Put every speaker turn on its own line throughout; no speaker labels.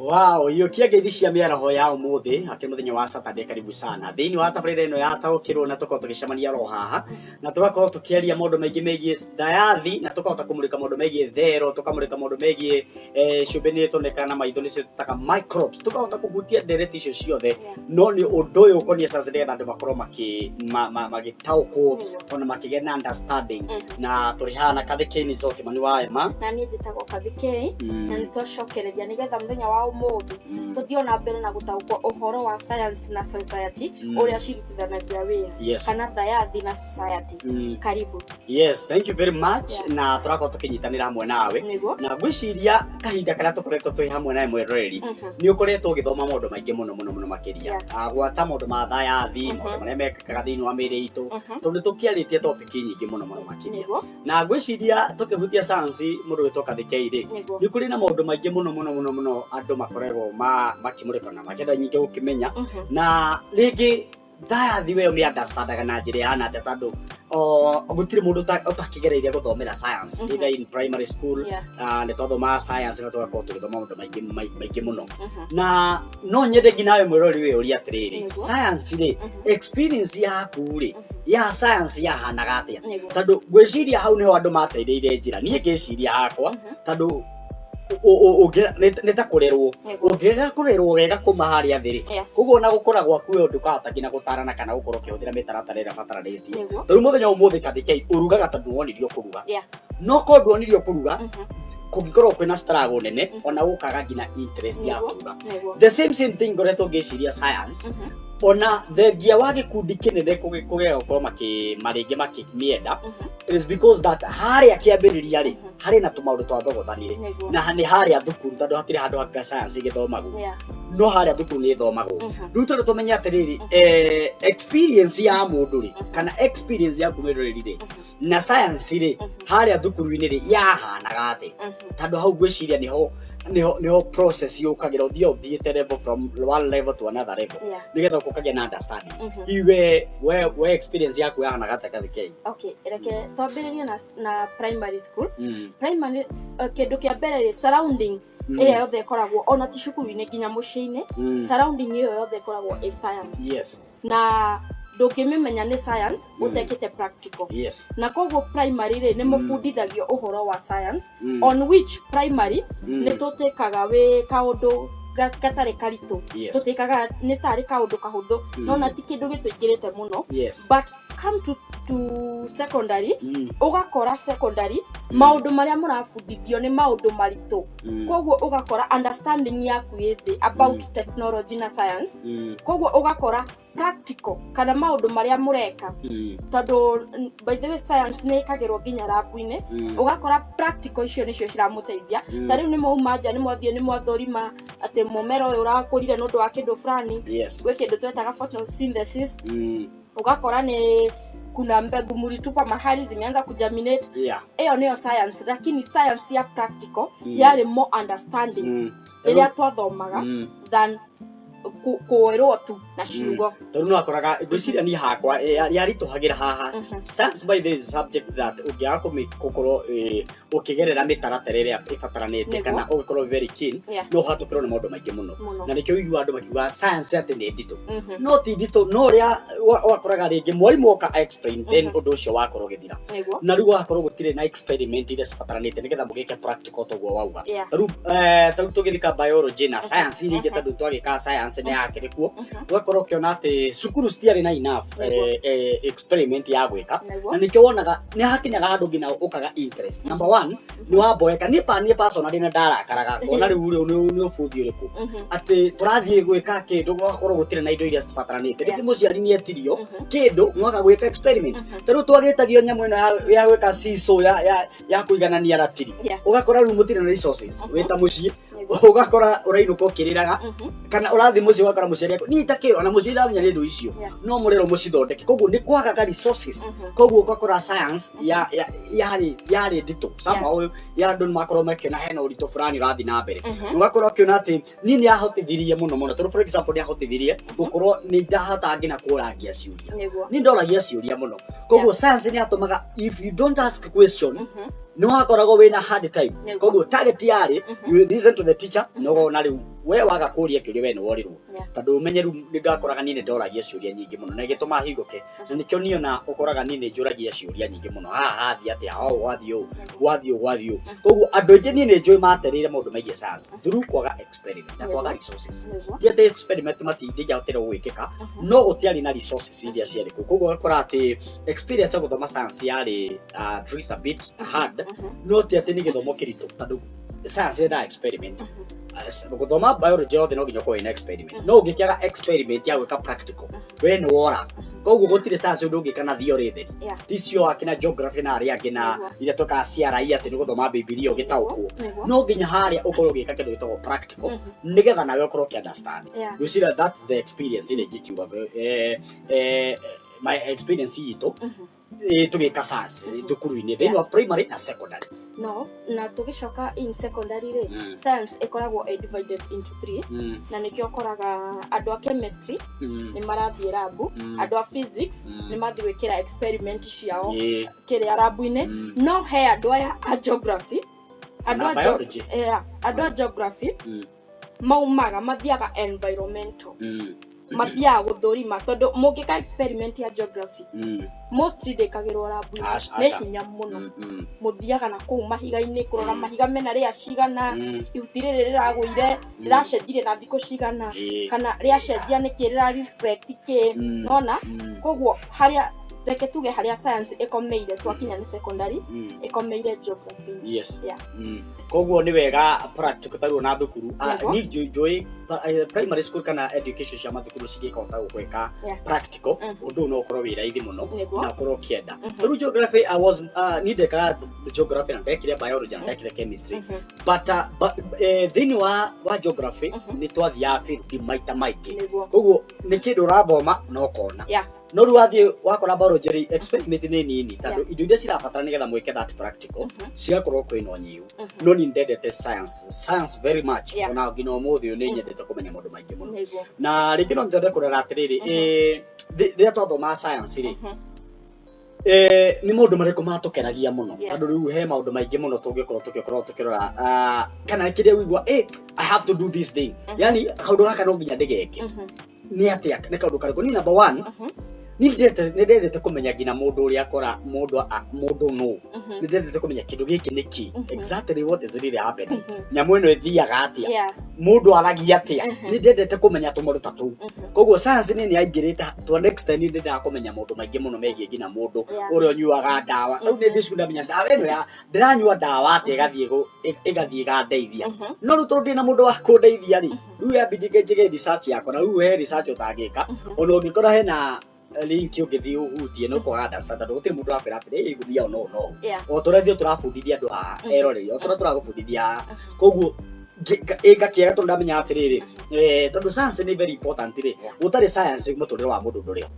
Wow, iyũkia ngeithi cia mĩaraho ya ũmũthĩ akĩ mũthenya wa Saturday, karibu sana thĩinĩ wa tabarĩra ĩno ya taũkĩrwo, na tũkorwo tũgĩcemania ro haha na tũgakorwo tũkĩaria maũndũ maingĩ megiĩ thayathi, na tũkahota kũmũrĩka maũndũ megiĩ thero, tũkamũrĩka maũndũ megiĩ ciũmbe nĩ tonekaga na maitho, nĩcio tũtaga microbes, tũkahota kũhutia ndereti icio ciothe. No nĩ ũndũ ũyũ ũkoniĩ science, nĩgetha andũ makorwo magĩtaũkwo ona makĩgĩa na understanding. Na tũrĩ haha na Kathĩ Nzoki Kimani wa Emma.
Na niĩ njĩtagwo Kathikei. Na nĩ twacokereria nĩgetha mũthenya wa ũmũthĩ tũthiĩ ona mbere na gũtaũkwo ũhoro wa science na society, ũrĩa cirutithanagia wĩra, kana thayathi na society. Karibu.
Yes, thank you very much. Na tũrakorwo tũkĩnyitanĩra hamwe nawe. Na ngwĩciria kahinda karĩa tũkoretwo twĩ hamwe nawe, mwĩroreri, nĩ ũkoretwo ũgĩthoma maũndũ maingĩ mũno mũno mũno makĩria. Ah, gwata maũndũ ma thayathi, maũndũ marĩa mekĩkaga thĩinĩ wa mĩĩrĩ itũ, tondũ nĩ tũkĩarĩtie topic nyingĩ mũno mũno makĩria. Na ngwĩciria tũkĩhutia science, mũndũ wĩtwo Kathikei rĩ, nĩ kũrĩ na maũndũ maingĩ mũno mũno mũno mũno andũ makoragwo makĩmũrĩka na makĩenda nyingĩ gũkĩmenya. Na rĩngĩ thayathi we ũmĩ understandaga na njĩra ĩhana atĩa? Tondũ gũtirĩ mũndũ ũtakĩgereire gũthomera science, either in primary school. Nĩ twathomaga science na tũgakorwo tũgĩthoma maũndũ maingĩ maingĩ mũno. Na no nyende nginya nawe mwĩrori wĩyũrie atĩrĩrĩ, science rĩ, experience yaku rĩ ya science yahanaga atĩa? Tondũ ngwĩciria hau nĩho andũ mateithĩire njĩra. Niĩ ngĩciria hakwa, tondũ nĩ ta kũrerwo, ũngĩaga kũrerwo wega kuma harĩa thĩ rĩ, koguo ona gũkũra gwaku we ndũkahota nginya gũtarana kana gũkorwo ũkĩhũthĩra mĩtaratara ĩrĩa ĩbataranĩtie. Rĩu mũthenya wa ũmũthĩ, Kathikei, ũrugaga tondũ wonirio kũruga. No korwo nduonirio kũruga, kũngĩkorwo kwĩna struggle nene, ona gũkaga nginya interest ya kũruga. The same same thing ngoretwo ngĩciria science, ona thengia wa gĩkundi kĩnene kũgĩa gũkorwo makĩ marĩngĩ makĩmĩenda, it is because that harĩa kĩambĩrĩria rĩ, harĩ na tũmaũndũ twathogothanire. Na nĩ harĩa thukuru, tondũ hatirĩ handũ hangĩ science ĩgĩthomagwo. No harĩa thukuru nĩ ĩthomagwo. Rĩu tondũ tũmenye atĩrĩrĩ, experience ya mũndũ rĩ, kana experience yaku mwĩroreri rĩ, na science rĩ, harĩa thukuru-inĩ rĩ, yahanaga atĩ? Tondũ hau ngwĩciria nĩho process yũkagĩra, ũthiĩ ũthiĩte level from one level to another level, nĩgetha ũkagĩa na understanding. Iwe we experience yaku yahanaga atĩa, Kathikei?
Okay, reke twambĩrĩrie na primary school. Primary, kĩndũ kĩa mbere rĩ, surrounding ĩrĩa yothe ĩkoragwo, ona ti cukuru-inĩ, nginya mũciĩ-inĩ, surrounding ĩyo yothe ĩkoragwo ĩ science. Na ndũngĩmĩmenya nĩ science ũtekĩte practical. Na koguo primary rĩ, nĩ mũbundithagio ũhoro wa science, on which primary nĩ tũtĩkaga wĩ kaũndũ gatarĩ karitũ. Tũtĩkaga nĩ tarĩ kaũndũ kahũthũ, no na ti kĩndũ gĩtũingĩrĩte mũno. But come to secondary, ũgakora secondary maũndũ marĩa mũrabundithio nĩ maũndũ maritũ. Koguo ũgakora understanding yaku ĩ thĩ about technology na science. Koguo ũgakora practical kana maũndũ marĩa mũreka, tondũ by the way science nĩ ĩkagĩrwo nginya lab-inĩ, ũgakora practical icio nĩcio ciramũteithia. Ta rĩu nĩ mwauma nja, nĩ mwathiĩ, nĩ mwathũrima atĩ mũmera ũyũ ũrakũrire nĩ ũndũ wa kĩndũ fulani. Gwĩ kĩndũ twetaga photosynthesis. Ũgakora nĩ kuna mbegu mlitupa mahali zimeanza kugerminate. Ĩyo nĩyo science, lakini science ya practical yarĩ more understanding rĩrĩa twathomaga than kwĩrwo tu na ciugo.
Tondũ no akoraga, ngwĩciria niĩ hakwa yaritũhagĩra haha. Science by the is a subject that ũngĩaga gũkorwo ũkĩgerera mĩtaratara ĩrĩa ĩbataranĩte, kana ũgĩkorwo very keen, no ũhatũkĩrwo nĩ maũndũ maingĩ mũno. Na nĩkĩo ũiguaga andũ makiuga science atĩ nĩ nditũ. No ti nditũ, no ũrĩa wakoraga rĩngĩ mwarimũ oka explain, then ũndũ ũcio wakorwo ũgĩthira. Na rĩu wakorwo gũtirĩ na experiment iria cibataranĩte nĩgetha mũgĩke practical toguo wauga. Tarĩu tarĩu tũgĩthika biology na science iria ingĩ, tondũ twagĩkaga science nĩ yakĩrĩ kuo, ũgakorwo ũkĩona atĩ cukuru citiarĩ na enough experiment ya gwĩka. Na nĩkĩo wonaga nĩ hakinyaga handũ nginya ũkaga interest. Number one, nĩ wamboeka. Niĩ personally nĩ ndarakaraga ngona rĩu rĩu nĩ ũbuthi ũrĩkũ atĩ tũrathiĩ gwĩka kĩndũ gũgakorwo gũtirĩ na indo iria cibataranĩte. Rĩngĩ mũciari nĩ etirio kĩndũ mwaga gwĩka experiment. Ta rĩu twagĩtagio nyamũ ĩno ya gwĩka seesaw ya kũiganania ratiri. Ũgakora rĩu mũtirĩ na resources wĩ ta mũciĩ. Ũgakora ũrainũka ũkĩrĩraga, kana ũrathiĩ mũciĩ ũgakora mũciari aku niĩ itakĩũĩ, ona mũciari ndamenya nĩ indo icio, no mũrerwo mũcithondeke. Koguo nĩ kwagaga resources. Koguo ũgakora science yarĩ nditũ somehow, ya andũ nĩ makorwo makĩona hena ũritũ fulani ũrathiĩ na mbere. Na ũgakorwo ũkĩona atĩ niĩ nĩ yahotithirie mũno mũno, tondũ for example nĩ yahotithirie gũkorwo nĩ ndahota nginya kũrangia ciũria. Nĩ ndoragia ciũria mũno. Koguo science nĩ yatũmaga if you don't ask question, nĩ wakoragwo wĩna hard time. Koguo target yarĩ you listen to the teacher, na ũkona rĩu We waga kũria kĩũria, we nĩ worirwo, tondũ ũmenyeru nĩ ndakoraga niĩ nĩ ndoragia ciũria nyingĩ mũno na ĩgĩtũma hingũke, na nĩkĩo niĩ ona ũkoraga niĩ nĩ njũragia ciũria nyingĩ mũno. Haha hathiĩ atĩa? O gwathiĩ ũũ, gwathiĩ ũũ, gwathiĩ ũũ. Koguo andũ aingĩ niĩ nĩ njũĩ matereire maũndũ megiĩ science through kwaga experiment na kwaga resources. Ti atĩ experiment matingĩahotire gwĩkĩka, no gũtiarĩ na resources iria ciarĩ kuo. Koguo ũgakora atĩ experience ya gũthoma science yarĩ at least a bit hard, no ti atĩ nĩ gĩthomo kĩritũ, tondũ science yendaga experiment. Gũthoma biology yothe no nginya ũkorwo wĩna experiment, no ũngĩkĩaga experiment ya gwĩka practical, we nĩ wora. Koguo gũtirĩ science ũndũ ũngĩka na theory theri. Ticio akina geography na arĩa angĩ na iria twĩkaga CRE, atĩ nĩ gũthoma Bibilia ũgĩtaũkwo. No nginya harĩa ũkorwo ũgĩka kĩndũ gĩtagwo practical, nĩgetha nawe ũkorwo ũkĩ understand. Ngwĩciria that's the experience ĩrĩa ingĩkiuga, my experience itũ tũgĩka science thukuru-inĩ thĩinĩ wa primary na secondary.
No na tũgĩcoka in secondary rĩ, science ĩkoragwo ĩ divided into three, na nĩkĩo ũkoraga andũ a chemistry nĩ marathiĩ lab, andũ a physics nĩ mathiĩ gwĩkĩra experiment ciao kĩrĩa lab-inĩ, no he andũ aya a geography, andũ
Na
a
biology.
Yeah, andũ a geography maumaga mathiaga environmental, mathiaga gũthũrima, tondũ mũngĩka experiment ya geography, mostly ndĩkagĩrwo lab-inĩ. Nĩ
Aca.
hinya mũno. Mũthiaga na kũu mahiga-inĩ kũrora mahiga mena rĩa cigana, ihuti rĩrĩ rĩragũire rĩracenjirie na thikũ cigana, kana rĩacenjia nĩkĩ, rĩra reflect kĩ. Nona koguo harĩa, reke tuge harĩa science ĩkomeire twakinya nĩ secondary, ĩkomeire geography. Yeah.
Koguo nĩ wega practical tarĩu na thukuru. Ni njũĩ primary school kana education cia mathukuru cingĩkahota gũkwĩka practical, ũndũ ũyũ no ũkorwo wĩ raithi mũno na ũkorwo ũkĩenda. Tarĩu geography, I was ni ndekaga geography na ndekire biology na ndekire chemistry, but thĩinĩ wa geography nĩ twathiaga field maita maingĩ. Koguo nĩ kĩndũ ũrathoma na ũkona. No rĩu wathiĩ wakora biology rĩ, experiment nĩ nini, tondũ indo iria cirabatara nĩgetha mwĩke that practical cigakorwo kwĩna ũnyihu. No niĩ ndendete science very much. Ona nginya ũmũthĩ ũyũ nĩ nyendete kũmenya maũndũ maingĩ mũno. Na rĩngĩ no nyende kũrora atĩrĩrĩ, rĩrĩa twathomaga science rĩ, nĩ maũndũ marĩkũ matũkenagia mũno? Tondũ rĩu he maũndũ maingĩ mũno tũngĩkorwo tũgĩkorwo tũkĩrora, kana kĩrĩa wĩigua, "I have to do this thing," yani kaũndũ gaka no nginya ndĩgeke. Nĩ atĩa, nĩ kaũndũ karĩkũ? Ni number one, nĩ ndendete kũmenya nginya mũndũ ũrĩa akora mũndũ mũndũ nũ. Nĩ ndendete kũmenya kĩndũ gĩkĩ nĩ kĩ, exactly what is really happening, nyamũ ĩno ĩthiaga atĩa, mũndũ aragia atĩa. Nĩ ndendete kũmenya tũmaũndũ ta tũu. Koguo science nĩ yaingĩrĩte to an extent. Nĩ ndendaga kũmenya maũndũ maingĩ mũno megiĩ nginya mũndũ ũrĩa ũnyuaga ndawa. Rĩu nĩ ndĩ cukuru ndamenya ndawa ĩno ya ndĩranyua ndawa atĩa, ĩgathiĩ ĩgathiĩ ĩgandeithia. No rĩu tondũ ndĩna mũndũ wa kũndeithia rĩ, rĩu yambindĩke njĩke research yakwa, na rĩu he research ũtangĩka ona ũngĩkora hena link ũngĩthiĩ ũhutie no kwaga understand, tondũ gũtirĩ mũndũ wakwĩra atĩrĩ, "Ĩ, gũthiĩ ũũ no no." O tũrĩa ithuĩ tũrabundithia andũ haha, eroreri, o tũrĩa tũragũbundithia haha. Koguo ngakĩega tondũ ndamenya atĩrĩrĩ, tondũ science nĩ very important rĩ, gũtarĩ science mũtũrĩre wa mũndũ ndũrĩ ho.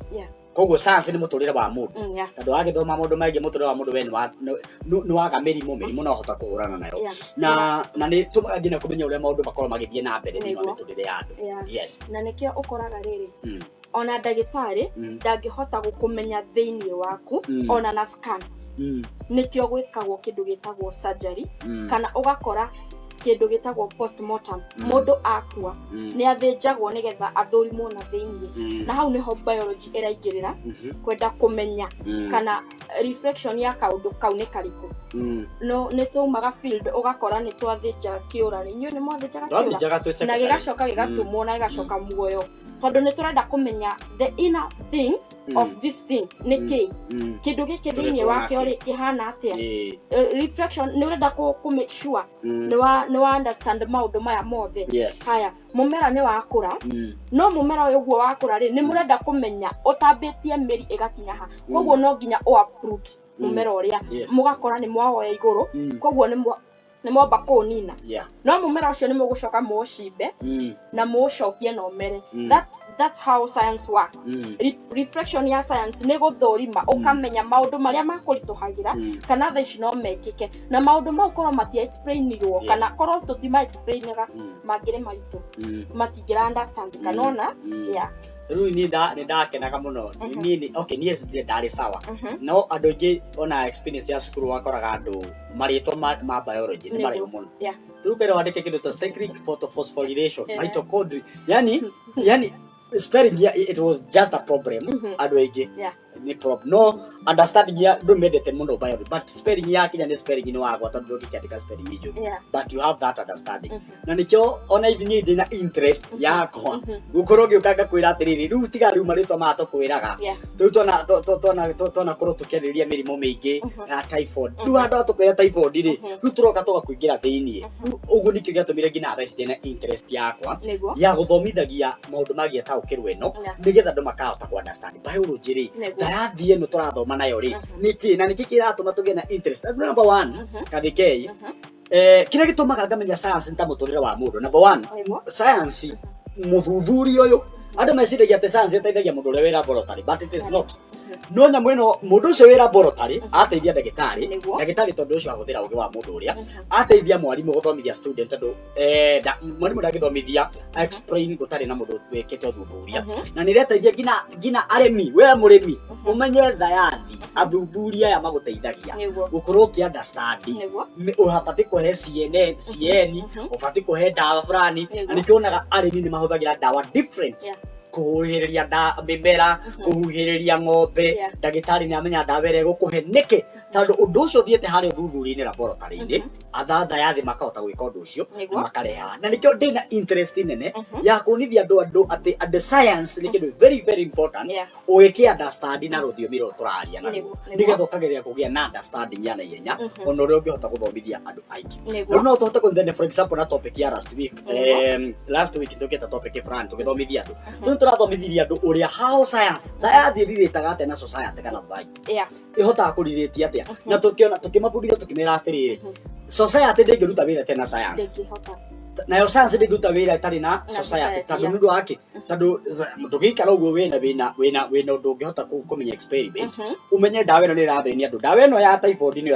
Koguo science nĩ mũtũrĩre wa mũndũ, tondũ wagĩthoma maũndũ maingĩ mũtũrĩre wa mũndũ we nĩ waga mĩrimũ no hota kũhũrana nayo. Na nĩ tũmaga nginya kũmenya ũrĩa maũndũ makorwo magĩthiĩ na mbere thĩinĩ wa mĩtũrĩre ya andũ. Yes.
Na nĩkĩo ũkoraga rĩrĩ, ona ndagĩtarĩ ndangĩhota gũkũmenya thĩinĩ waku ona na scan. Nĩkĩo gwĩkagwo kĩndũ gĩtagwo surgery, kana ũgakora kĩndũ gĩtagwo postmortem. Mũndũ akua, nĩ athĩnjagwo nĩgetha athũrimwo na thĩinĩ. Na hau nĩho biology ĩraingĩrĩra, kwenda kũmenya kana reflection ya kaũndũ kau nĩ karĩkũ. No nĩ taumaga field ũgakora nĩ twathĩnja kĩũra. Inyuĩ nĩ mwathĩnjaga kĩũra?
Twathĩnjaga twĩ
Na
secondary.
Gĩgacoka gĩgatumwo na gĩgacoka muoyo, tondũ nĩ tũrenda kũmenya the inner thing of this thing nĩ kĩ, kĩndũ gĩkĩ
Tũrĩa
thĩinĩ wakĩo
tuonake.
rĩ, kĩhana atĩa. Reflection nĩ ũrenda kũ make sure nĩ wa understand maũndũ maya mothe. Haya, mũmera nĩ wakũra, no mũmera ũyũ ũguo wakũra rĩ, nĩ mũrenda kũmenya ũtambĩtie mĩri ĩgakinya ha. Koguo no nginya ũ uproot mũmera ũrĩa, mũgakora nĩ mwawoya igũrũ. Koguo nĩ mwamba kũũnina, no mũmera ũcio nĩ mũgũcoka mũũcimbe na mũũcokie na ũmere. That's how science work. Reflection ya science nĩ gũthũrima, ũkamenya maũndũ marĩa makũritũhagĩra, kana thaa ici no mekĩke, na maũndũ mau korwo matia explainirwo, kana korwo tũtima explainaga, mangĩrĩ maritũ, matingĩra understand kana ona. Yeah.
Rĩu niĩ nĩ ndakenaga mũno. Niĩ okay, niĩ ndirĩ ndarĩ sawa, no andũ aingĩ ona experience ya cukuru wakoraga andũ marĩtwa ma biology nĩ maraihu mũno. Rĩu kera wandĩke kĩndũ ta cyclic photophosphorylation, mitochondria, yani spelling ya, it was just a problem. Andũ aingĩ nĩ problem, no understanding ya ndũ mendete mũno biology, but spelling ya kinya nĩ spelling nĩ wagwa tondũ ndũngĩkĩandĩka spelling njũru, but you have that understanding. Na nĩkĩo ona ithuĩ niĩ ndĩna interest yakwa gũkorwo ngĩũka ngakwĩra atĩrĩrĩ, rĩu tiga rĩu marĩtwa maya tũkwĩraga. Rĩu twanakorwo tũkĩarĩrĩria mĩrimũ mĩingĩ ya typhoid, rĩu handũ ha tũkwĩra typhoid rĩ, rĩu tũroka tũgakũingĩra thĩiniĩ. Rĩu ũguo nĩkĩo gĩatũmire nginya thaa ici ndĩna interest yakwa ya gũthomithagia maũndũ magiĩ taũkĩrwo ĩno, nĩgetha andũ makahota ku understand biology rĩ, thayathi ĩno tũrathoma nayo rĩ, nĩkĩ na nĩkĩ kĩratũma tũgĩe na interest. Number one, Kathikei, kĩrĩa gĩtũmaga ngamenya science nĩ ta mũtũrĩre wa mũndũ. Number one, science mũthuthuria ũyũ, andũ meciragia atĩ science ĩteithagia mũndũ ũrĩa wĩ laboratory, but it is not. No nyamũ ĩno, mũndũ ũcio wĩ laboratory ateithia ndagĩtarĩ, ndagĩtarĩ tondũ ũcio ahũthĩra ũgĩ wa mũndũ ũrĩa, ateithia mwarimũ gũthomithia student, tondũ mwarimũ ndangĩthomithia explain gũtarĩ na mũndũ wĩkĩte ũthuthuria. Na nĩ ĩrateithia nginya arĩmi, we mũrĩmi ũmenye thayathi, athuthuria aya magũteithagia gũkorwo ũkĩ understand ũbatiĩ kũhe CNN CN, ũbatiĩ kũhe ndawa fulani. Na nĩkĩo wonaga arĩmi nĩ mahũthagĩra ndawa different kũhuhĩrĩria mĩmera, kũhuhĩrĩria ng'ombe. Ndagĩtarĩ nĩ amenya ndawa ĩrĩa ĩgũkũhe nĩkĩ, tondũ ũndũ ũcio ũthiĩte harĩa ũthuthuria-inĩ laboratory-inĩ, athathayathi makahota gwĩka ũndũ ũcio na makareha. Na nĩkĩo ndĩna interest nene ya kuonithia andũ atĩ andũ science nĩ kĩndũ very very important ũgĩkĩ understand na rũthiomi rũrũ tũraria naruo, nĩgetha ũkageria kũgĩa na understanding ya naihenya ona ũrĩa ũngĩhota gũthomithia andũ aingĩ. Rĩu no tũhote kũnyitania, for example, na topic ya last week. Last week tũkĩte topic fulani tũgĩthomithia andũ. Rĩu tũrathomithirie andũ ũrĩa how science thayathi rirĩtaga atĩa na society kana society ĩhotaga kũrirĩti atĩa, na tũkĩona tũkĩmabundithia tũkĩmera atĩrĩrĩ, society ndĩngĩruta wĩra ĩtarĩ na science,
Ndĩngĩhota.
Nayo science ndĩngĩruta wĩra ĩtarĩ na society,
society,
tondũ nĩ ũndũ wake, tondũ ndũngĩikara ũguo wĩna ũndũ ũngĩhota kũmenya experiment, ũmenye ndawa ĩno nĩ ĩrathĩnia andũ, ndawa ĩno ya typhoid nĩyo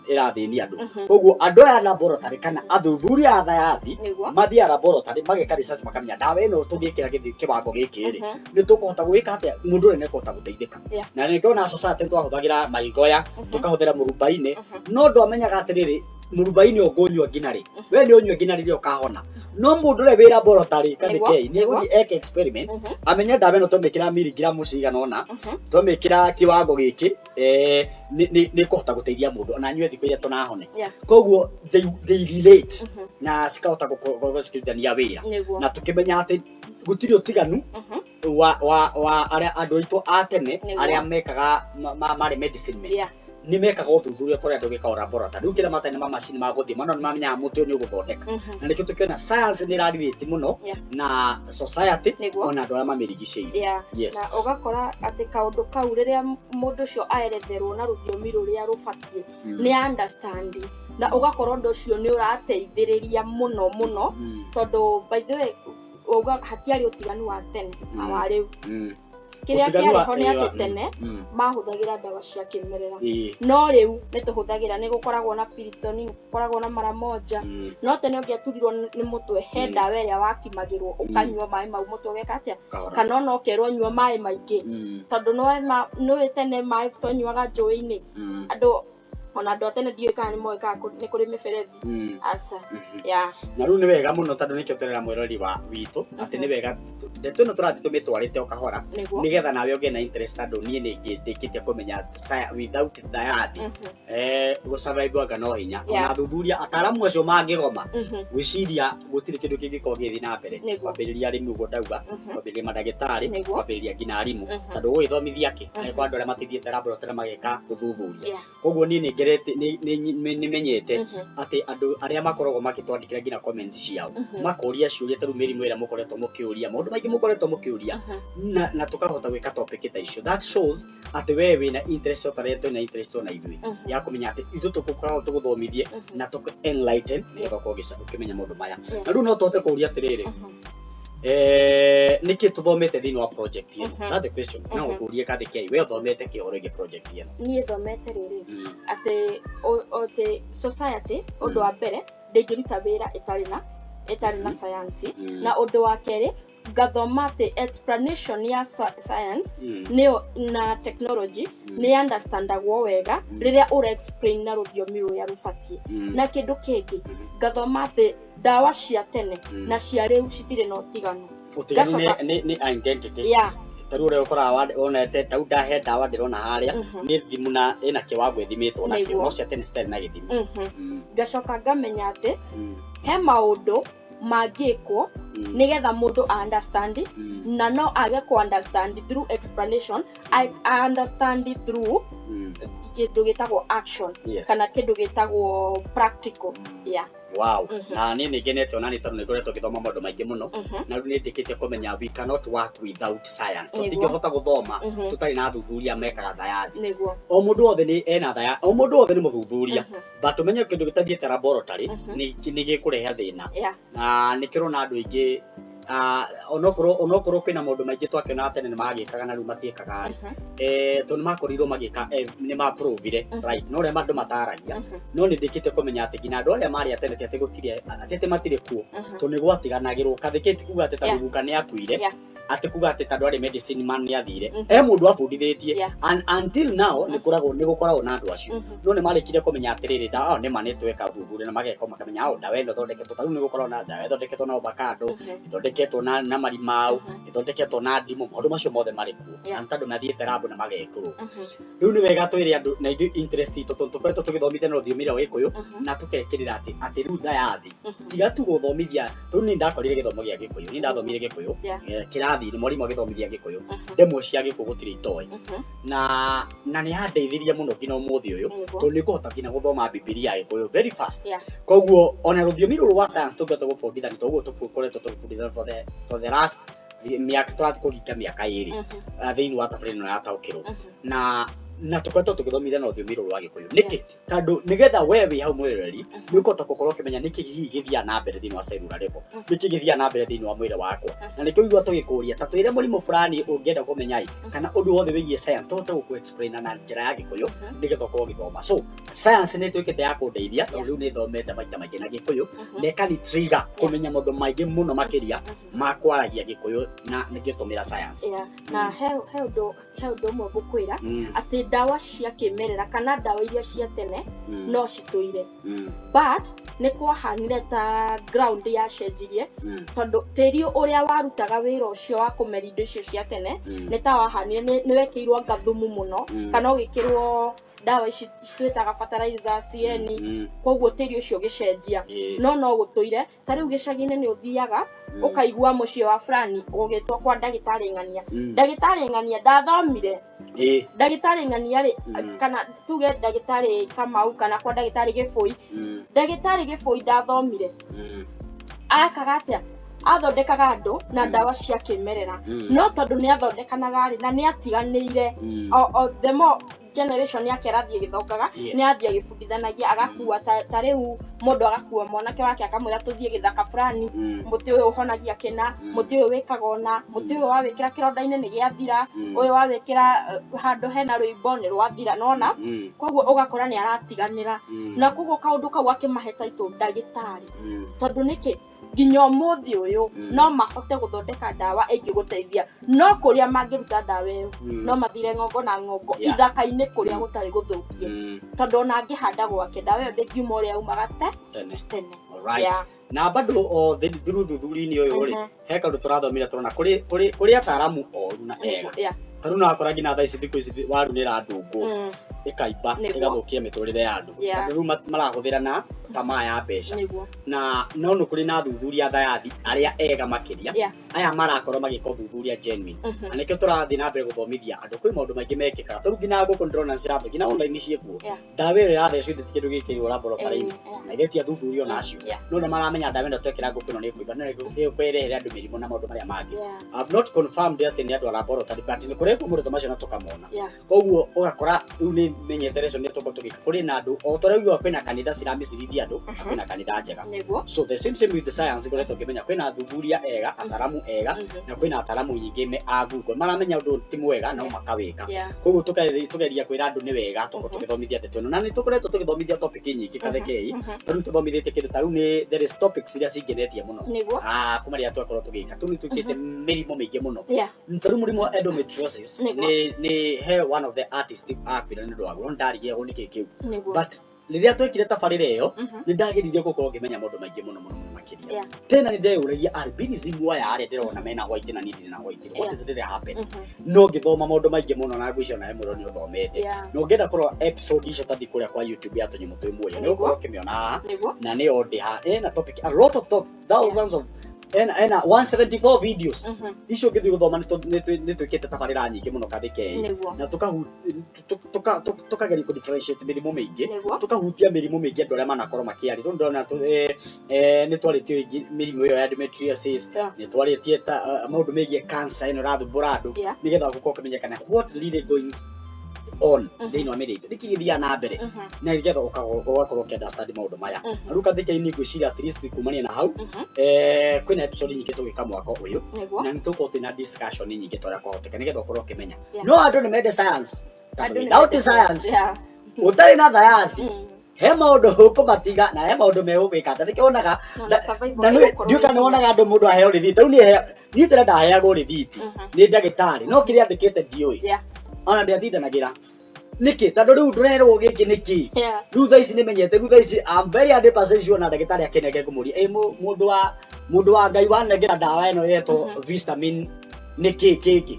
ĩrathĩnia andũ. Koguo andũ aya laboratory kana athuthuria a thayathi mathiaga laboratory mageka research, makamenya ndawa ĩno tũngĩkĩra kĩwango gĩkĩ rĩ, nĩ tũkũhota gwĩka atĩa, mũndũ ũrĩa nĩ ekũhota gũteithĩka. Na nĩkĩo na society twahũthagĩra mahigoya, tũkahũthĩra mũrubaine, no ndwamenyaga atĩrĩrĩ, mũrubaine ũngũnyua nginya rĩ, we nĩ ũnyue nginya rĩrĩa ũkahona. No mũndũ ũrĩa wĩ laboratory, Kathikei, nĩ egũthiĩ eke experiment, amenye ndawa ĩno twamĩkĩra mirigiramu cigana ũna, twamĩkĩra kiwango gĩkĩ, nĩ kũhota gũteithia mũndũ ona anyue thikũ iria tũnahone. Koguo they relate na cikahota gũkorwo cikĩrutithania wĩra, na tũkĩmenya atĩ gũtirĩ ũtiganu wa arĩa andũ aitũ a tene arĩa mekaga marĩ medicine men, nĩ mekaga ũthuthuria kũrĩa andũ gĩkaga laboratory. Rĩu kĩrĩa matarĩ na mamacini ma gũthima, no nĩ mamenyaga mũtĩ ũyũ nĩ ũgũthondeka. Na nĩkĩo tũkĩona science nĩ ĩrarelate mũno na society ona andũ arĩa mamĩrigicĩirie. Yes.
Na ũgakora atĩ kaũndũ kau, rĩrĩa mũndũ ũcio aeretherwo na rũthiomi rũrĩa rũbatiĩ, nĩ understand, na ũgakora ũndũ ũcio nĩ ũrateithĩrĩria mũno mũno, tondũ by the way wauga hatiarĩ ũtiganu wa tene na wa rĩu. Kĩrĩa
Ũtiganu
kĩarĩ ho nĩ atĩ tene mahũthagĩra ndawa cia kĩmerera, no rĩu nĩ tũhũthagĩra, nĩ gũkoragwo na Piriton, nĩ gũkoragwo na mara moja. No tene ũngĩaturirwo nĩ mũtwe, he ndawa ĩrĩa wakimagĩrwo, ũkanyua maĩ mau, mũtwe ũgeka atĩa?
Kahora.
Kana ona ũkerwo nyua maĩ maingĩ, tondũ nĩũĩ tene maĩ twanyuaga njũĩ-inĩ. Andũ ona andũ a tene ndiũĩ kana nĩ moĩ kana nĩ kũrĩ mĩberethi. Aca. Ya.
Na rĩu nĩ wega mũno, tondũ nĩkĩo tũrera mwĩrori wa witũ atĩ nĩ wega ndeto ĩno tũrathiĩ tũmĩtwarĩte o kahora, nĩgetha nawe ũgĩe na interest, tondũ niĩ nĩ ndĩkĩtie kũmenya without thayathi gũsurvive anga no hinya. Ona athuthuria ataramu acio mangĩgoma, gwĩciria gũtirĩ kĩndũ kĩngĩkorwo gĩgĩthiĩ na mbere. Kwambĩrĩria arĩmi ũguo ndauga, kwambĩrĩria mandagĩtarĩ, kwambĩrĩria nginya arimũ, tondũ ũgũgĩthomithia kĩ angĩkorwo andũ arĩa matithiĩte laboratory mageka ũthuthuria? Koguo niĩ nĩ ngerete, nĩ menyete atĩ andũ arĩa makoragwo magĩtwandĩkĩra nginya comments ciao, makoria ciũria ta rĩu mĩrimũ ĩrĩa mũkoretwo mũkĩũria, maũndũ maingĩ mũkoretwo mũkĩũria, na tũkahota gwĩka topic ta icio, that shows atĩ we wĩna interest o ta rĩrĩa twĩna interest ona ithuĩ ya kũmenya atĩ ithuĩ tũgũkoragwo tũgũthomithie na tũkũ enlighten nĩgetha ũkorwo ũkĩmenya maũndũ maya. Na rĩu no tũhote kũũria atĩrĩrĩ, nĩkĩ tũthomete thĩinĩ wa project ĩno? That's the question. No ũkũrie Kathikei, we ũthomete kĩ ũhoro wĩgiĩ project ĩno?
Niĩ thomete rĩrĩ, atĩ atĩ society, ũndũ wa mbere, ndĩngĩruta wĩra ĩtarĩ na Ĩtarĩ na science.
Mm.
Na ũndũ wa kerĩ, ngathoma atĩ explanation ya science nĩyo na technology nĩ understandagwo wega rĩrĩa ũra explain na rũthiomi rũrĩa rũbatiĩ. Na kĩndũ kĩngĩ, ngathoma atĩ ndawa cia tene na cia rĩu citirĩ na ũtiganu.
Ũtiganu nĩ
Ngacoka-
nĩ identity. Ta rĩu ũrĩa ũkoraga wonete tau ndahe ndawa ndĩrona harĩa nĩ thimu na ĩna kĩwango ĩthimĩtwo nakĩo, no cia tene citarĩ na gĩthimi.
Ngacoka ngamenya atĩ he maũndũ mangĩkwo nĩgetha mũndũ a understand, na no age ku understand through explanation, I understand through kĩndũ gĩtagwo action kana kĩndũ gĩtagwo practical, yeah.
Wow. Na niĩ nĩ ngenete ona nĩ tondũ nĩ ngoretwo ngĩthoma maũndũ maingĩ mũno, na rĩu nĩ ndĩkĩtie kũmenya we cannot work without science. Tũtingĩhota gũthoma tũtarĩ na athuthuria mekaga thayathi. O mũndũ wothe nĩ ena thaya, o mũndũ wothe nĩ mũthuthuria, but ũmenye kĩndũ gĩtathiĩte laboratory nĩ gĩkũrehe thĩna. Na nĩ kĩrona andũ aingĩ, onokorwo kwĩna maũndũ maingĩ twakĩonaga tene nĩ magĩkaga na rĩu matiĩkaga rĩ, tondũ nĩ makorirwo magĩka, nĩ maprovire right, no ũrĩa andũ mataragia. No nĩ ndĩkĩte kũmenya atĩ nginya andũ arĩa marĩ a tene ti atĩ gũtirĩ, ti atĩ matirĩ kuo, tondũ nĩ gwatiganagĩrwo kathĩkĩ, ti kuga atĩ tondũ guka nĩ akuire, atĩ kuga atĩ tondũ arĩ medicine man nĩ athire. He mũndũ abundithĩtie, and until now nĩ gũkoragwo na andũ acio. No nĩ marĩkire kũmenya atĩrĩrĩ, ndawa nĩ ma nĩ tweka ũthuthuria na mageka makamenya o ndawa ĩno ĩthondeketwo, ta rĩu nĩ gũkoragwo na ndawa ĩthondeketwo na avocado, ĩthondeketwo na marimau, ĩthondeketwo na ndimũ, maũndũ macio mothe marĩ kuo. Na nĩ tondũ mathiĩte lab na magekĩrwo. Rĩu nĩ wega twĩre andũ na ithuĩ interest itũ, tondũ tũkoretwo tũgĩthomithia na rũthiomi rwa Gĩkũyũ, na tũkekĩrĩra atĩ rĩu thayathi tiga tu gũthomithia. Rĩu niĩ ndakorire gĩthomo gĩa Gĩkũyũ, niĩ ndathomire Gĩkũyũ kĩrathi-inĩ, mwarimũ agĩthomithia Gĩkũyũ, ndemwa cia Gĩkũyũ gũtirĩ itoĩ, na nĩ yandeithirie mũno nginya ũmũthĩ ũyũ, tondũ nĩ ngũhota nginya gũthoma Bibilia ya Gĩkũyũ very fast. Koguo ona rũthiomi rũrũ rwa science tũngĩhota gũbundithania, toguo tũkoretwo tũgĩbundithania for the last mĩaka, tũrathiĩ kũringa mĩaka 2 thĩinĩ wa tabarĩra ĩno ya Taũkĩrwo, na tũkoretwo tũgĩthomithia na rũthiomi rũrũ rwa Gĩkũyũ. Nĩkĩ? Tondũ nĩgetha we wĩ hau mwĩroreri nĩ ũkũhota gũkorwo ũkĩmenya nĩkĩ hihi gĩthiaga na mbere thĩinĩ wa cellular level, nĩkĩ gĩthiaga na mbere thĩinĩ wa mwĩrĩ wakwa. Na nĩkĩo igua tũgĩkũria ta twĩre mũrimũ fulani ũngĩenda kũmenya ĩ, kana ũndũ wothe wĩgiĩ science, tũhote gũkũ explain na njĩra ya Gĩkũyũ nĩgetha ũkorwo ũgĩthoma. So science nĩ ĩtuĩkĩte ya kũndeithia, tondũ rĩu nĩ thomete maita maingĩ na Gĩkũyũ, na ĩkani trigger kũmenya maũndũ maingĩ mũno makĩria ma kwaragia Gĩkũyũ na ngĩtũmĩra science.
Yeah. Na he ũndũ ũmwe ngũkwĩra, atĩ ndawa cia kĩmerera kana ndawa iria cia tene no citũire, but nĩ kwahanire ta ground yacenjirie, tondũ tĩri ũrĩa warutaga wĩra ũcio wa kũmeria indo icio cia tene nĩ ta wahanire nĩ wekĩirwo anga thumu mũno, kana ũgĩkĩrwo ndawa ici twĩtaga fertilizer CN. Koguo tĩri ũcio ũgĩcenjia. No gũtũire. Ta rĩu gĩcagi-inĩ nĩ ũthiaga ũkaigua mũciĩ wa fulani ũgĩtwo kwa ndagĩtarĩ ng'ania. Ndagĩtarĩ ng'ania ndathomire. Ndagĩtarĩ ng'ania rĩ, kana tuge ndagĩtarĩ Kamau, kana kwa ndagĩtarĩ Gĩbũi. Ndagĩtarĩ Gĩbũi ndathomire. Akaga atĩa? Athondekaga andũ na ndawa cia kĩmerera. No tondũ nĩ athondekanaga rĩ, na nĩ atiganĩire, o the more generation yake ĩrathiĩ ĩgĩthongaga, nĩ athiĩ agĩbundithanagia, agakua ta rĩu mũndũ agakua mwanake wake, akamwĩra, "Tũthiĩ gĩthaka fulani, mũtĩ ũyũ ũhonagia kĩna, mũtĩ ũyũ wĩkaga ũna, mũtĩ ũyũ wawĩkĩra kĩronda-inĩ nĩ gĩathira, ũyũ wawĩkĩra handũ hena rũimbo nĩ rwathira." Nona koguo ũgakora nĩ aratiganĩra, na koguo kaũndũ kau akĩmahe taitũ ndagĩtarĩ, tondũ nĩkĩ nginya ũmũthĩ ũyũ no mahote gũthondeka ndawa ĩngĩgũteithia, no kũrĩa mangĩruta ndawa ĩyo, no mathire ng'ongo na ng'ongo ithaka-inĩ kũrĩa gũtarĩ gũthũkie, tondũ ona angĩhanda gwake, ndawa ĩyo ndĩngiuma ũrĩa yaumaga te
tene.
Tene.
Alright. Na bado o through thuthuria-inĩ ũyũ rĩ, he kaũndũ tũrathomire, tũrona kũrĩ ataaramu oru na ega. Ta rĩu nakora nginya thaa ici, thikũ ici waru nĩ ĩrandungwo, ĩkaimba, ĩgathũkia mĩtũrĩre ya andũ, tondũ rĩu marahũthĩra na tamaa ya mbeca. Na no nĩ kũrĩ na athuthuria a thayathi arĩa ega makĩria, aya marakorwo magĩka ũthuthuria genuine. Na nĩkĩo tũrathiĩ na mbere gũthomithia andũ. Kwĩ maũndũ maingĩ mekĩkaga, tondũ nginya ngũkũ nĩndĩrona ciratho nginya online ciĩkuo. Ndawa ĩyo ĩrathecwo ithe ti kĩndũ gĩkĩrwo laboratory-inĩ, na ithe ti athuthuria onacio, no nĩ maramenya ndawa ĩno twekĩra ngũkũ ĩno nĩ ĩkũimba, no ĩkũrehere andũ mĩrimũ na maũndũ marĩa mangĩ. I've not confirmed atĩ nĩ andũ a laboratory, but nĩ kũrĩ Tũrekwo maũndũ ta macio na tũkamona. Koguo ũgakora rĩu nĩ menyete lesson nĩ tũkorwo tũgĩka kũrĩ na andũ o ta ũrĩa ũiguaga kwĩna kanitha ciramisirindi andũ na kwĩna kanitha njega. So the same same with the science, ngoretwo ngĩmenya kwĩna athuthuria ega, ataramu ega, na kwĩna ataramu nyingĩ me a Google maramenya ũndũ ti mwega no makawĩka. Koguo tũgeria kwĩra andũ nĩ wega tũkorwo tũgĩthomithia ndeto ĩno, na nĩ tũkoretwo tũgĩthomithia topic nyingĩ kathekei. Tarĩu tũthomithĩtie kĩndũ ta rĩu nĩ there is topics iria cingenetie mũno. Ah, kuma rĩrĩa twakorwo tũgĩka tũ nĩ twĩkĩte mĩrimũ mĩingĩ mũno. Ta rĩu mũrimũ wa endometriosis, nĩ he one of the artist akuire nĩ ũndũ waguo, no ndarigĩagwo nĩ kĩ kĩu. But rĩrĩa twekire tabarĩra ĩyo, nĩ ndageririe gũkorwo ngĩmenya maũndũ maingĩ mũno mũno mũno makĩria. Tena nĩ ndeyũragia albinism aya arĩa ndĩrona mena white na niĩ ndirĩ na white, what is really happen? No ngĩthoma maũndũ maingĩ mũno, na ngwĩciria nawe mũno nĩ ũthomete. Na ũngĩenda kũrora episode icio, tathi kũrĩa kwa YouTube ya Tũnyamũ Twĩ Muoyo, nĩ ũgũkorwo ũkĩmĩona haha. Na nĩyo ndĩ ha ĩna topic, a lot of talk, thousands of, ena 174 videos. Icio ũngĩthiĩ gũthoma, nĩ twĩkĩte tabarĩra nyingĩ mũno kathikei, na tũkageria kũ differentiate mĩrimũ mĩingĩ, tũkahutia mĩrimũ mĩingĩ andũ arĩa manakorwo makĩaria. Tondũ ndĩrona nĩ twarĩtie ĩngĩ mĩrimũ ĩyo ya endometriosis, nĩ twarĩtie ta maũndũ megiĩ cancer ĩno ĩrathumbũra andũ, nĩgetha gũkorwo ũkĩmenyekana what really going on thĩinĩ wa mĩrĩ itũ, nĩkĩ gĩthiaga na mbere, na nĩgetha ũgakorwo ũkĩ understand maũndũ maya. Na rĩu kathikei ngwĩciria at least kumania na hau, kwĩna episode nyingĩ tũgĩka mwaka ũyũ, na nĩ tũgũkorwo twĩna discussion nyingĩ ta ũrĩa kwahoteka, nĩgetha ũkorwo ũkĩmenya. No andũ nĩ mende science, tondũ
Andũ nĩ
without
mendete
science, ũtarĩ na thayathi, he maũndũ ũkũmatiga na he maũndũ megũgwĩka atĩ nĩkĩo wonaga
Na survival
na nĩ
ĩgũkorwo
ndiũĩ kana
ĩ
wonaga andũ mũndũ aheo rĩthiti. Rĩu niĩ tene ndaheagwo rĩthiti nĩ ndagĩtarĩ, no kĩrĩa andĩkĩte ndiũĩ, ona ndiatindanagĩra nĩkĩ, tondũ rĩu ndũrerwo gĩkĩ nĩkĩ. Rĩu thaa ici nĩmenyete, rĩu thaa ici I'm very 100% sure na ndagĩtarĩ akĩnenge ngũmũria, ĩ mũndũ wa Ngai wanengera ndawa ĩno ĩretwo vitamin nĩkĩ kĩngĩ?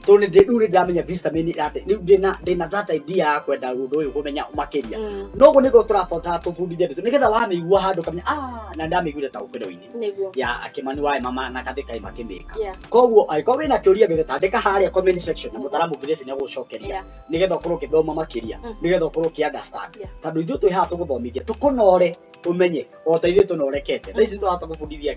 Tondũ rĩu nĩ ndĩramenya vitamin atĩ rĩu ndĩna that idea ya kwenda ũndũ ũyũ kũmenya makĩria. Noguo nĩguo tũrabatara tũbundithie ndeto, nĩgetha wamĩigua handũ kamenya, ah, na ndamĩiguire ta ũkĩro-inĩ ya akĩmani wa mama na kathĩkai makĩmĩka. Koguo angĩkorwo wĩna kĩũria gĩothe, tandĩka harĩa comment section na mũtaramu Grace nĩ agũcokeria, nĩgetha ũkorwo ũgĩthoma makĩria, nĩgetha ũkorwo ũkĩ understand, tondũ ithuĩ twĩ haha tũgũthomithia, tũkũnore ũmenye o ta ithuĩ tũnorekete. Thaa ici nĩtũrahota gũbundithia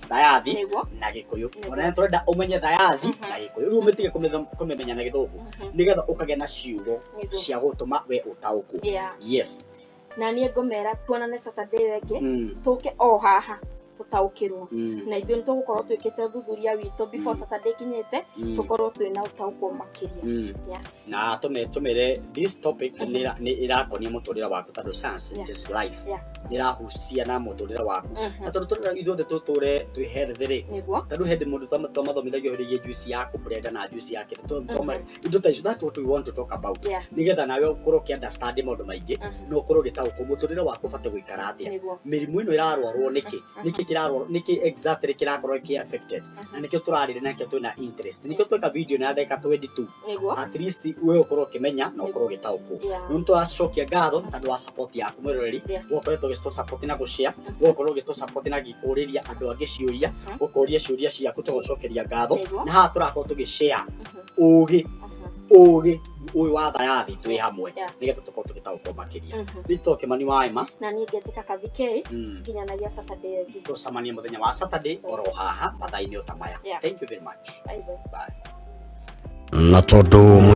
thayathi na Gĩkũyũ. Ona nĩ tũrenda ũmenye thayathi na Gĩkũyũ, rĩu ũmĩtige kũmĩmenya na Gĩthũngũ, nĩgetha ũkagĩa na ciugo cia gũtũma we ũtaũkwo. Yes.
Na niĩ ngũmera tuonane Saturday ĩyo ĩngĩ, tũke o haha tũtaũkĩrwo, na ithuĩ nĩ tũgũkorwo twĩkĩte ũthuthuria witũ before Saturday ĩkinyĩte, tũkorwo twĩna ũtaũkwo makĩria.
Na tũmere this topic nĩ ĩrakonia mũtũrĩre waku, tondũ science is life, nĩ ĩrahucia na mũtũrĩre waku, na tondũ tũrenda ithuothe tũtũre twĩ healthy rĩ, tondũ hĩndĩ mũndũ twamathomithagia ũhoro wĩgiĩ juice ya kũblenda na juice ya kĩndũ, indo ta icio, that's what we want to talk about, nĩgetha nawe ũkorwo ũkĩ understand maũndũ maingĩ, na ũkorwo ũgĩtaũkwo mũtũrĩre waku ũbatiĩ gũikara atĩa, mĩrimũ ĩno ĩrarwarwo nĩkĩ, nĩkĩ kĩrarwarwo, nĩkĩ exactly kĩrakorwo kĩ affected, na nĩkĩo tũrarĩrĩ na nĩkĩo twĩna interest, nĩkĩo tweka video na ndagĩka 22, at least we ũkorwo ũkĩmenya na ũkorwo ũgĩtaũkwo. Rĩu nĩtũracokia ngatho tondũ wa support yaku mwĩroreri, ũkoretwo ũgĩtũ support na gũshare, ũgakorwo ũgĩtũ support na gĩkũrĩria andũ angĩ ciũria, ũkoria ciũria ciaku, tũgũcokeria ngatho. Na haha tũrakorwo tũgĩshare ũgĩ ũgĩ ũyũ wa thayathi twĩ hamwe, nĩgetha tũkorwo tũgĩtaũkwo makĩria. Nĩ tũkorwo Kĩmani wa Ema,
Na niĩ ngetĩka Kathikei. Nginyanagia Saturday ĩyo ĩngĩ.
Tũcemanie mũthenya wa Saturday oro haha mathaa-inĩ o ta maya. Thank you very much.
Bye bye.
Bye.
Na tondũ